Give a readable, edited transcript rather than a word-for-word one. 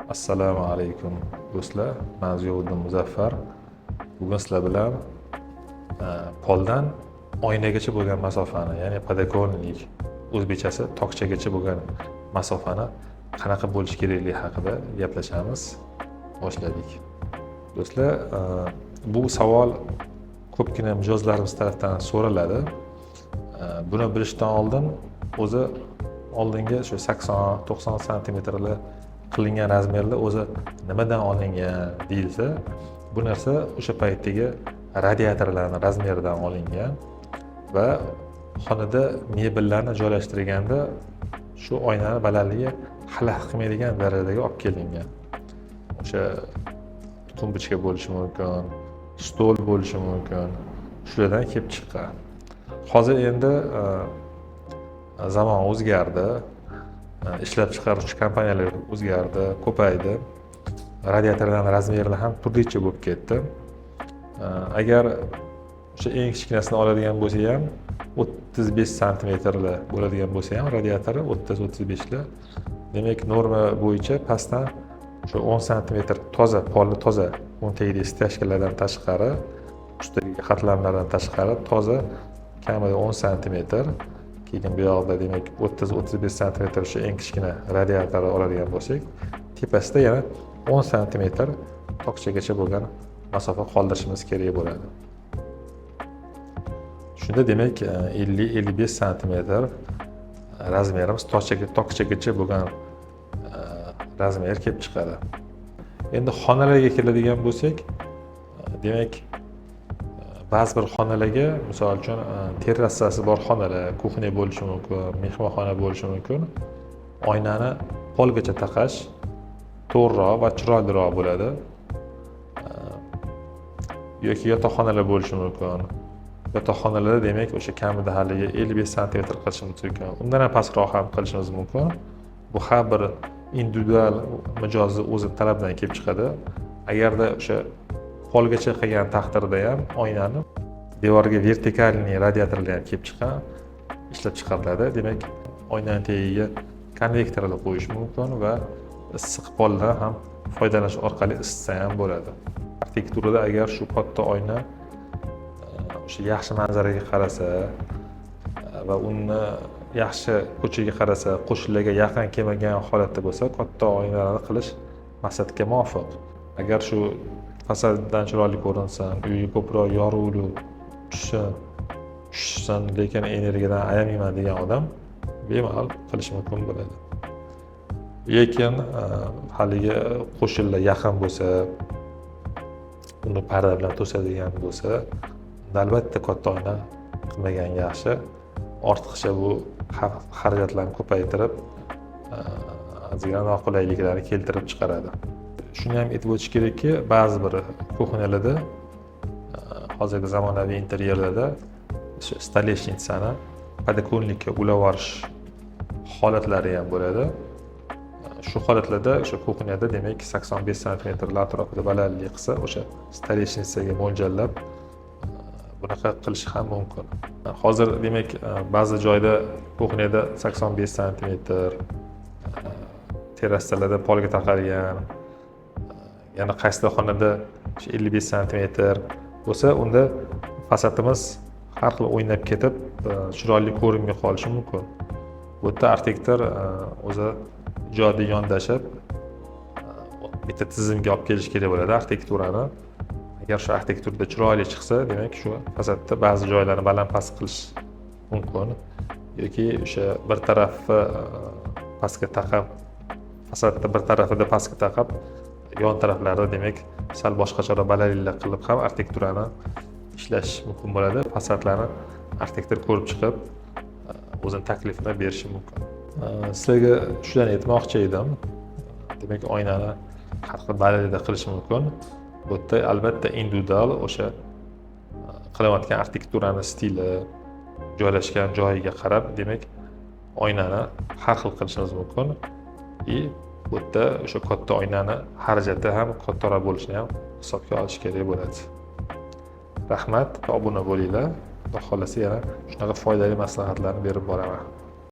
Assalomu alaykum, do'stlar. Man Ziyovuddin Muzaffar. Bugun sizlar bilan poldan oynagacha bo'lgan masofani, ya'ni подоконник, o'zbekchasi tokchagacha bo'lgan masofani qanaqa bo'lishi kerakligi haqida gaplashamiz. Boshladik, do'stlar. Bu savol ko'pgina mijozlarimiz tarafdan so'raladi. Buni bilishdan oldin o'zi oldingi shu 80-90 santimetrli qilingan размер lar o'zi nimadan olingan deyilsa, bu narsa o'sha paytdagi radiatorlarni размер idan olingan va xonada mebellarni joylashtirganda shu oynani balandligi xalaqit qilmaydigan darajaga olib kelingan. O'sha тумбочка bo'lishi mumkin, stol bo'lishi mumkin, shulardan kelib chiqqan. Hozir endi zamon o'zgardi, ishlab chiqaruvchi kompaniyalar o'zgardi, ko'paydi, radiatorlarni размер lari ham turlicha bo'lib ketdi. Agar o'sha eng kichkinasini oladigan bo'lsak ham, 35 santimetrli bo'ladigan bo'lsa ham radiatori 30-35li, demak, norma bo'yicha pastdan o'sha 10 santimetr toza polni, toza, uni tagidagi стяжка lardan tashqari, ustidagi qatlamlardan tashqari toza kamida 10 santimetr. Keyin bu yoqda, demak, 30-35 santimetr o'sha eng kichkina radiatorni oladigan bo'lsak, tepasida yana 10 santimetr tokchagacha bo'lgan masofa qoldirishimiz kerak bo'ladi. Shunda, demak, 50-55 santimetr размер imiz tokchagacha bo'lgan размер kelib chiqadi. Endi xonalarga keladigan bo'lsak, demak, ba'zi bir xonalarga, misol uchun, terrasasi bor xonalar, кухня bo'lishi mumkin, mehmonxona bo'lishi mumkin, oynani polgacha taqash to'g'riroq va chiroyliroq bo'ladi. Yoki yotoqxonalar bo'lishi mumkin. Yotoqxonalarda, demak, o'sha kamida haligi 55 santimetr qilishimiz mumkin, undan ham pastroq ham qilishimiz mumkin. Bu har bir individual mijozni o'zi talabidan kelib chiqadi. Agarda o'sha polgacha qilgan taqdirda ham oynani devorga вертикальный radiatorlar ham kelib chiqqan, ishlab chiqariladi. Demak, oynani tagiga konvektorlar qo'yish mumkin va issiq poldan ham foydalanish orqali isitsa ham bo'ladi. Arxitekturada agar shu katta oyna o'sha yaxshi manzaraga qarasa va uni yaxshi ko'chaga qarasa, qo'shnilarga yaqin kelmagan holatda bo'lsa, katta oynalarni qilish maqsadga muvofiq. Agar shu fasaddan chiroyli ko'rinsin, uyga ko'proq yorug'lik tushsin, lekin energiyadan ayamayman degan odam bemalol qilishi mumkin bo'ladi. Lekin haligi qo'shnilar yaqin bo'lsa, uni parda bilan to'sadigan bo'lsa, unda albatta katta oyna qilmagan yaxshi. Ortiqcha bu xarajatlarni ko'paytirib, ozgina noqulayliklarni keltirib chiqaradi. Shuni ham aytib o'tish kerakki, ba'zi bir кухня larda, hozirgi zamonaviy interyerlarda o'sha столешница ni подоконник ka ulab yuborish holatlari ham bo'ladi. Shu holatlarda o'sha кухня da, demak, 85 santimetrlar atrofida balandlik qilsa, o'sha столешница ga mo'ljallab bunaqa qilish ham mumkin. Hozir, demak, ba'zi joyda кухня da 85 santimetr, terrasalarda polga taqalgan, yana qaysidir xonada o'sha 55 santimetr bo'lsa, unda fasadimiz har xil o'ynab ketib, chiroyli ko'rinmay qolishi mumkin. Bu yerda arxitektor o'zi ijodiy yondashib, bitta tizimga olib kelish kerak bo'ladi arxitekturani. Agar shu arxitekturada chiroyli chiqsa, demak, shu fasadda ba'zi joylarni baland past qilish mumkin yoki o'sha bir tarafi pastga taqab, fasadni bir tarafida pastga taqab, yon taraflarida, demak, sal boshqacharoq balandliklar qilib ham arxitekturani ishlash mumkin bo'ladi. Fasadlarni arxitektor ko'rib chiqib, o'zini taklifini berishi mumkin. Sizlarga shularni aytmoqchi edim. Demak, oynani har xil balandlikda qilish mumkin. Bu yerda albatta individual o'sha qilayotgan arxitekturani stili, joylashgan joyiga qarab, demak, oynani har xil qilishimiz mumkin. И bu yerda o'sha katta oynani xarajati ham kattaroq bo'lishini ham hisobga olish kerak bo'ladi. Rahmat, obuna bo'linglar. Xudo xohlasa, yana shunaqa foydali maslahatlarni berib boraman.